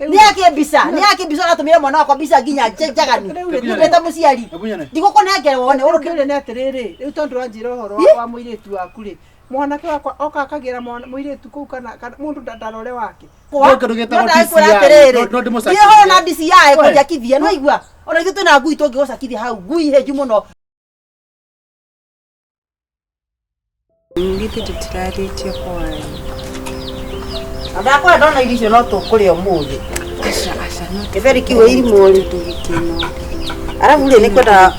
Nĩ yake mbica, nĩ yake mbica ũratũmĩra mwana wakwa mbica nginya njagani. Nĩ ta mũciari. Ndigũkũnengera wone. Ũrũkĩrĩre nĩ atĩrĩrĩ, rĩu tondũ wanjĩra ũhoro wa mũirĩtu waku rĩ, mwanake wakwa oka akagĩra mũirĩtu kũu kana mũndũ ndarore wake. No kĩndũ gĩtagwo DCI. No ndĩmũcakithie. Ndiĩ na DCI kũnjakithia, nĩ waigua? Ona ithuĩ twĩna ngui tũngĩgũcakithia hau, ngui hĩnju mũno. Githĩ tũtirarĩtie hwaĩ? Ndakwenda ndona irio icio no tũkũrĩa ũmũthĩ. Aca aca no Gĩtheri kĩu irimũ rĩ. tondũ gĩkeno. Arabu rĩ nĩ kwenda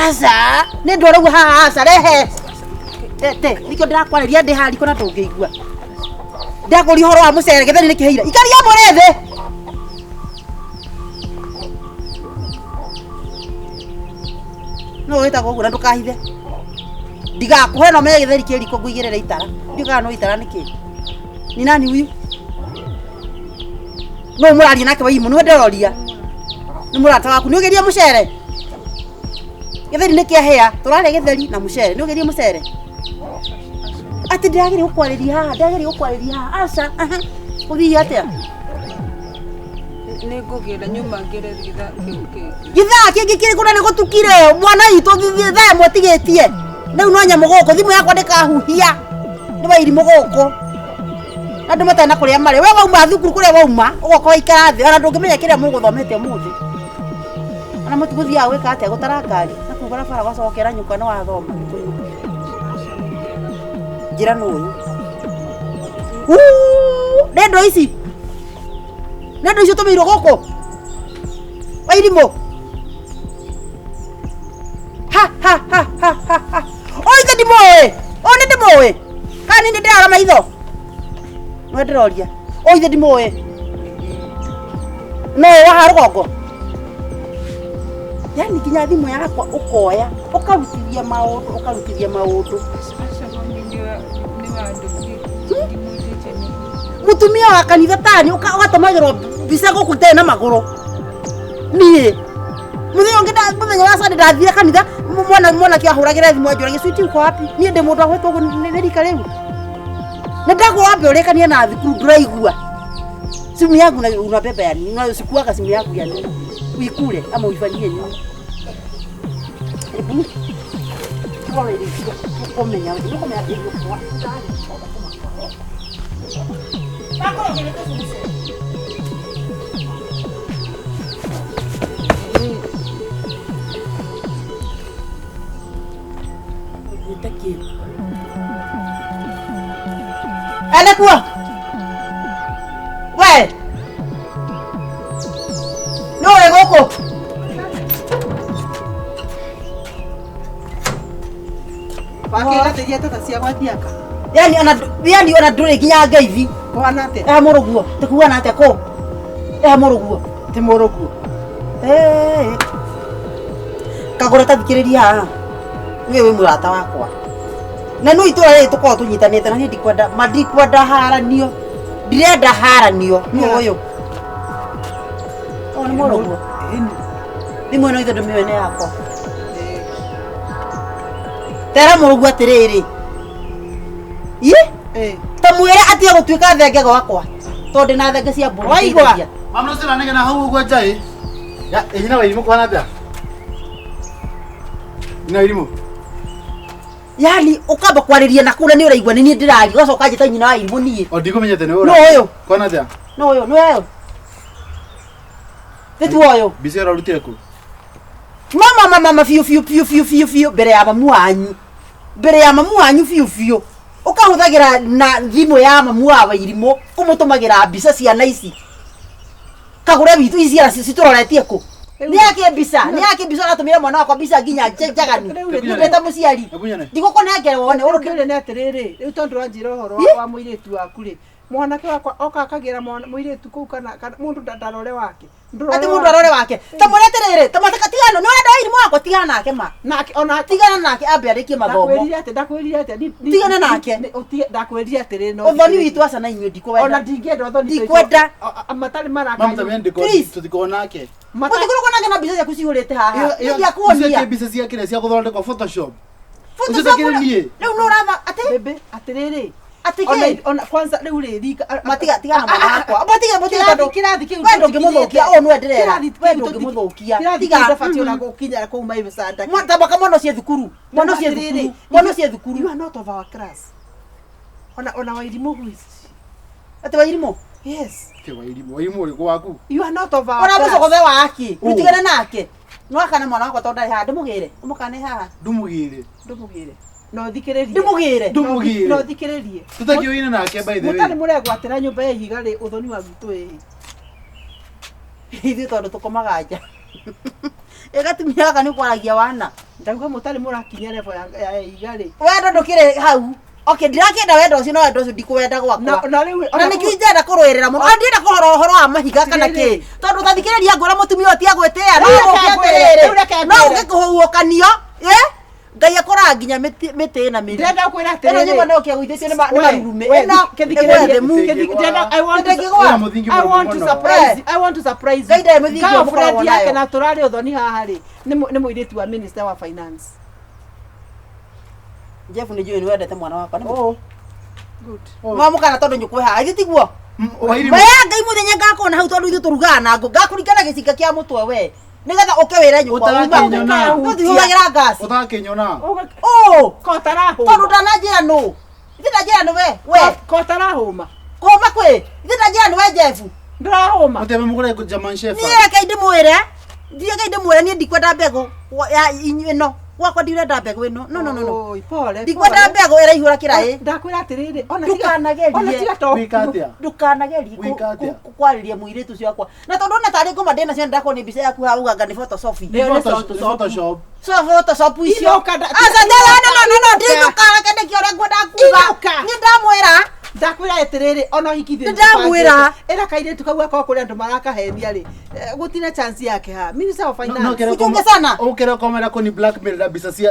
aca nĩ ndwara ũguo haha aca rehe tete nikio ndĩrakwarĩria ndĩ haha riko na ndũngĩigua ndakũria ũhoro wa mũcere gĩtheri nĩ kĩhĩire ikaria mũrĩ thĩ no wĩtagwo ũguo na ndũkahithe ndigakũhe no menye gĩtheri kĩ riko ngũigĩrĩre itara ndiũ kana no itara nĩ kĩ ni nani huyu no mũraria nake waimũ nĩwe ndĩroria nĩ mũrata waku nĩ ũgerie mũcere Gĩtheri nĩ kĩahĩa, tũrarĩa gĩtheri na mũcere. Nĩ ũgerie mũcere? Atĩ ndĩrageria gũkwarĩria haha, ndĩrageria gũkwarĩria haha. Aca, aha. Gũthiĩ atĩa? Nĩ ngũgĩra nyuma ngĩre gĩthaa kĩu kĩngĩ. Gĩthaa kĩngĩ kĩrĩkũ na nĩ gũtukire? Mwana witũ thaa ĩmwe tigĩtie. Rĩu no nyamũ gũkũ, thimũ yakwa ndĩkahuhia. Nĩ wairimũ gũkũ. Andũ matarĩ na kũrĩa marĩ. We wauma thukuru kũrĩa wauma, ũgoka waikara thĩ, ona ndũngĩmenya kĩrĩa mũgũthomete ũmũthĩ. Ona mũtigũthiaga gwĩka atĩa gũtara ngari na kũu barabara ũgacokera nyũkwa nĩ wathoma Gĩkũyũ. Njĩra nũ ũyũ. Huu, Nĩ ndo ici. Nĩ ndo ici ũtũmĩirwo gũkũ. Wairimũ. Ha ha ha ha ha ha. Ũyũ ithe ndimũĩ. Ũyũ nĩ ndĩmũĩ. Kana nĩ ndĩrara maitho. Nĩwe ndĩroria. Ũyũ ithe ndimũĩ. No ũyũ wa haha rũgongo. Yani nginya thimũ yakwa ũkoya ũkarutithia maũndũ ũkarutithia maũndũ. Aca mami nĩ wandũmire ndimwĩtĩte nĩ Mũtumia wa kanitha tani ũgatũmagĩrwo mbica gũkũ itarĩ na magũrũ. Niĩ mũthenya ũngĩ mũthenya wa Sunday ndathire kanitha mwana mwanake ahũragĩra thimũ anjũragia sweetie uko wapi? Niĩ ndĩ mũndũ wa gwĩtwo ũguo nĩ rika rĩu. Nĩ ndagwo wambe ũrĩkanie na thukuru ndũraigua. Simu yangu unabeba ya nini? Unasikuaga simu yangu ya nini? Uikule ama uifanyie nini? Hebu tuone ile tukomenya, tukomenya hiyo kwa. Ene kuo. We. No we gũkũ. Wakĩgathĩria tata cia gwathiaka. Yani ona yani ona ndũrĩ nginya ngeithi. Kũhana atĩa? Eha mũrũguo. Tũkuana atĩa kũ? Eha mũrũguo. Ti mũrũguo. Eh. Kagũra ta thikĩrĩria haha. Niwe wĩ mũrata wakwa. Na no itũra rĩrĩ tũkoragwo tũnyitanĩte na niĩ ndikwenda ma ndikwenda haranio. Ndirenda haranio. Nũ ũyũ? Ũyũ nĩ mũrũguo. Thimũ ĩno ithe ndũmĩoe nĩ yakwa. Tera mũrũguo atĩrĩrĩ. Ĩ? Ta mwĩre atige gũtuĩka thenge gwakwa. Tondũ ndĩna thenge cia mbũri. Waigua? Mama ũcio ũranegena hau ũguo nja ĩ. Ya, ĩ nyina wa irimũ kũhana atĩa? Nyina wa irimũ. Yani ũkamba kwarĩria na kũu na nĩ ũraigua nĩ niĩ ndĩraria ũgacoka njĩta nyina wa irimũ niĩ. O ndikũmenyete nĩ Nũ ũra. ũyũ? Kũhana atĩa? Nũ ũyũ? Nĩ ũyũ? Nĩ tu ũyũ. Mbica ũrarutire kũ? Mama mama mama biũ biũ biũ biũ biũ biũ mbere ya mamu wanyu. Mbere ya mamu wanyu biũ biũ. Ũkahũthagĩra na thimũ ya mamu wa wairimũ kũmũtũmagĩra mbica ciana ici. Kagũre witũ ici ciana citũroretie kũ? Nĩ yake mbica, nĩ yake mbica ũratũmĩra mwana wakwa mbica nginya njagani. Nĩ ta mũciari. Hebu nyone. Ndigũkũnengera wone Ũrũkĩrĩre nĩ atĩrĩrĩ, rĩu tondũ wanjĩra ũhoro wa mũirĩtu waku rĩ, Mwanake wakwa oka akagĩra mũirĩtu kũu kana mũndũ ndarore wake. Atĩ mũndũ arore wake. Ta mwĩre atĩrĩrĩ, ta mwĩre tigana, nĩ ũrenda Wairimũ wakwa tigana nake ma. Nake ona Tigana nake ambe arĩkie mathomo. Ndakwĩrire atĩ ndakwĩrire atĩ Tigana nake. Ndakwĩrire atĩrĩ no. Ũthoni witũ aca na inyuĩ ndikwenda. Ona ndingĩenda ũthoni. Ndikwenda. Matarĩ Mama marakanywo. tabia ndiko Please. tutiko nake. Mũtikoragwo nake na mbica ciaku cihũrĩte haha. Iyo- iyo- Ndiakuonia. icio mbica cia kĩrĩa cia gũthondekwo Photoshop. Photoshop Ũcio takĩrĩ niĩ. Rĩu nĩ ũratha atĩ Bebe atĩrĩrĩ. atĩ Ona kĩ? ona kwanza rĩu rĩ rika. Matiga tigana mwana wakwa. Matiga matiga tondũ Kĩrathi kĩu we ndũngĩmũthũkia ũũ nĩwe ndĩrera. We ndũngĩmũthũkia. Kĩrathi Tiga. kĩu ndabatiĩ ona gũkinya kũu maibicanda. Tabaka mwana ũcio thukuru. Mwana ũcio thukuru. Mwana ũcio thukuru. You are not of our class. Ona Wairimũ who is she? Atĩ Wairimũ. Yes. Kĩ Wairimũ, Wairimũ ũrĩkũ waku? You are not of our Ona class. mũcogothe wa aki. Ũ. Rĩu tigana nake. No akane mwana wakwa tondũ ndarĩ haha ndĩmũgĩre. Ũmũkane haha. Ndũmũgĩre. Ndũmũgĩre. No thikĩrĩrie. Ndĩmũgĩre. Ndũmũgĩre. No thikĩrĩrie. Tũtakĩũine nake by the Mũtarĩ way. mũregwatĩra nyũmba ya ihiga rĩ ũthoni wa gwitũ ĩ. Ithuĩ tondũ tũkomaga nja. Ĩgatumia gaka nĩ kwaragia wana. Ndauga mũtarĩ mũrakinya level ya ihiga rĩ. Wendo ndũkĩrĩ hau. Okay, ndirakĩenda wendo ũcio no wendo ũcio ndikũwenda gwakwa. Na rĩu Na nĩkĩo ingĩenda kũrũĩrĩra mũno. Ona ndienda kũhoro ũhoro wa mahiga kana kĩ. Tondũ tathikĩrĩria ngwĩra mũtumia ũyũ ti agwĩtĩĩa. No Rĩu ũke reke ngwĩre, atĩrĩrĩ. rĩu reke No ngwĩre. ũke kũhuhũkanio. Ĩ? Ngai akoraga nginya mĩtĩ ĩna mĩri. Ndĩrenda kwĩra Ĩno atĩrĩrĩ. nyũmba no kĩagũithĩtio nĩ marurumĩ. We, Ĩno kĩthikĩrĩrie, ĩgwe thĩ mu. kĩthikĩrĩrie, I want to- Ndĩngĩgwa. Ĩna mũthingi I mũrũmu want to mũno. surprise you. I want to surprise you. Ngai ndarĩ mũthingi ũyũ Girlfriend mũkoragwo yake nayo. na tũrarĩ ũthoni haha rĩ nĩ mũirĩtu wa minister wa finance. Jeff nĩ njũĩ nĩ wendete mwana wakwa. Nĩ Oh. Good. Mwamũkana tondũ nyũkwe haha. Githĩ tiguo? Wairimũ. Maya Ngai mũthenya ngakuona hau tondũ ithuĩ tũrugaga na ngũ. Ngakũringana gĩcinga kĩa mũtwe we. Nĩgetha ũke wĩre nyũkwa uma. Ũtakĩnyona. Tũtihũthagĩra ngasi. Ũtakĩnyona. Ũ. Kotarahũma. Tondũ ndananjĩra nũ. Ithe ndanjĩra nĩ we. We. Kotarahũma. Kũma kwĩ. Ithe ndanjĩra nĩ we Jeff. Ndũrahũma. Mũteme mũgũre German Shepherd. Niĩ reke ndĩmwĩre. Ndiĩ reke ndĩmwĩre niĩ ndikwenda mbegũ ya inyuĩ ĩno. Gwakwa ndirenda mbegũ ĩno. No no no no. Oi, pole. Ndikwenda pole. mbegũ ĩraihũra kĩraĩ. Ndakwĩra atĩrĩrĩ, ona Ndũkanagerie. ona tiga to. Wĩka atĩa? Ndũkanagerie Wĩka atĩa? kwarĩria mũirĩtu ũcio wakwa. Na tondũ ona tarĩ ngoma ndĩna cio ndakorwo nĩ mbica yaku haha uga anga nĩ Photoshop. Nĩ- Nĩ Photoshop. Photoshop. So Photoshop icio. Inũka nda- Aca ndĩra no no no no ndinũka reke ndĩkie ũrĩa ngwenda kuga. Inũka. Nĩ ndamwĩra. Ndakwĩra atĩrĩrĩ, ona ũhiki ithuĩ Nĩndamwĩra. Ĩra kairĩtu kau gakorwo kũrĩ andũ marakahenia rĩ, gũtirĩ chance yake haha. Minister of No finance. kĩrĩa Uchunge sana. Ũkĩrĩa ũkomera kũni blackmail na mbica cia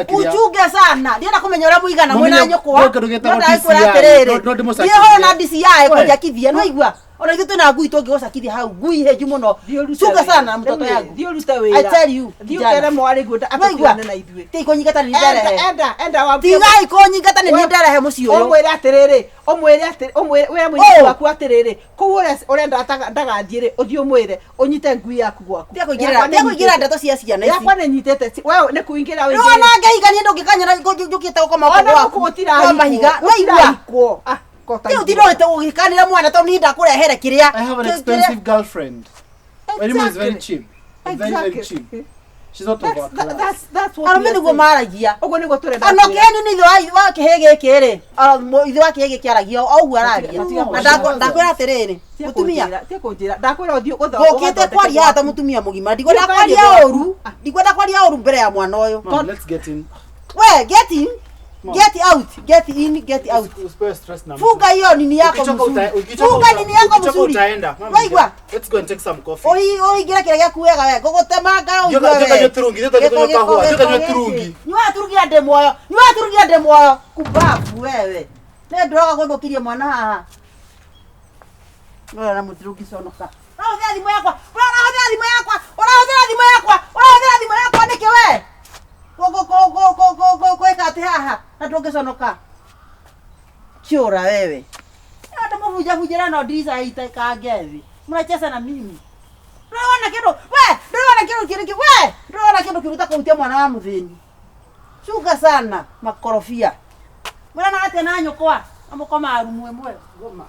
kĩrĩa. Uchunge sana. Ndienda kũmenya ũrĩa mũigana No mwĩna menya- nyũkwa. no kĩndũ gĩtagwo No ndakwĩra DCI. atĩrĩrĩ. No ndĩmũcakithie. Ndiĩ horo na DCI We. kũnjakithia. No igua. Ona ithuĩ twĩna ngui tũngĩgũcakithia hau. Ngui hĩnju mũno. Thiĩ ũrute Chunga wĩra. sana mtoto Rĩu rĩ, yangu. Thiĩ ũrute wĩra. I tell you. Thiĩ kijana. ũkere mwarĩ guo Waigua? atũtigane na ithuĩ. Tigai kũnyingata nĩ Enda ndarehe. enda enda wambie Tigai kũnyingata nĩ niĩ ndarehe mũciĩ ũyũ. ũmwĩre atĩrĩrĩ ũmwĩre atĩrĩ ũmwĩre wĩre mũirĩtu Oh. waku atĩrĩrĩ kũu ũrenda ndagathiĩ rĩ ũthiĩ ũmwĩre ũnyite ngui yaku gwaku Tiga kũingĩrĩra tiga kũingĩrĩra ndeto cia ciana ici. yakwa nĩ nyitĩte we nĩ kũingĩra Rĩu ona ngĩhikania ndũngĩkanyona njũkĩte gũkoma ona gwaku. gũkũ Kwa mahiga. Waigua? gũtirahikwo ah kota Rĩu tinda ũgĩkanĩra mwana tondũ niĩ ndakũrehere kĩrĩa. I have an expensive girlfriend. Wairimũ is very cheap. Very very cheap. She's not of our class. That's what Arũme we are nĩguo saying. maragia. Ũguo nĩguo tũrenda Ona kwĩra. kĩheni nĩ ithe wa kĩhĩ gĩkĩ rĩ. Ithe wa kĩhĩ gĩkĩ aragia o ũguo aragia. Na ndakwĩra atĩrĩrĩ, Tiga mũtumia kũnjĩra, tiga kũnjĩra ndakwĩra ũthiĩ ngũkĩte kwaria haha ta mũtumia mũgima ndikwenda Thiĩ kwaria ũgathiĩ ũru ndikwenda kwaria ũru mbere ya mwana ũyũ. Mom, let's get in. We get in, Mom. get out, get in, get out. Usipewe stress na mtu. Funga hiyo nini yako Ukichoka mzuri. ukichoka Funga nini yako ukichoka mzuri. utaenda. Mom, Waigua? Let's go and take some coffee. Oi oi ngira kĩrĩa gĩaku wega we ngũgũtemanga ũigue Njoka we. nyua turungi, njoka Gĩko, nyua gĩko, kahũa, njoka gĩko nyua gĩkĩ. turungi. Nyua turungi na ndĩ muoyo. Nyua turungi na ndĩ muoyo. Kumbabu wewe. Nĩ ndĩroga gũthũkirie mwana haha. Ũrĩa na mũtirungi conoka. Ũrahũthĩra thimũ yakwa. Ũrahũthĩra thimũ yakwa. Ũrahũthĩra thimũ yakwa. Ũrahũthĩra thimũ yakwa nĩkĩ we? Gwĩka atĩ haha na ndũngĩconoka. Chura wewe. Ndamũbunjabunjĩra no ndirica itakange thĩ. Mnacheza na mimi. Ndũrona kĩndũ we, ndũrona kĩndũ kĩrĩkĩ we, ndũrona kĩndũ kĩruta kũhutia mwana wa mũthĩni. Chunga sana makorobia. Mũrana atĩa na nyũkwa? Amũkoma rumu ĩmwe. Ngoma.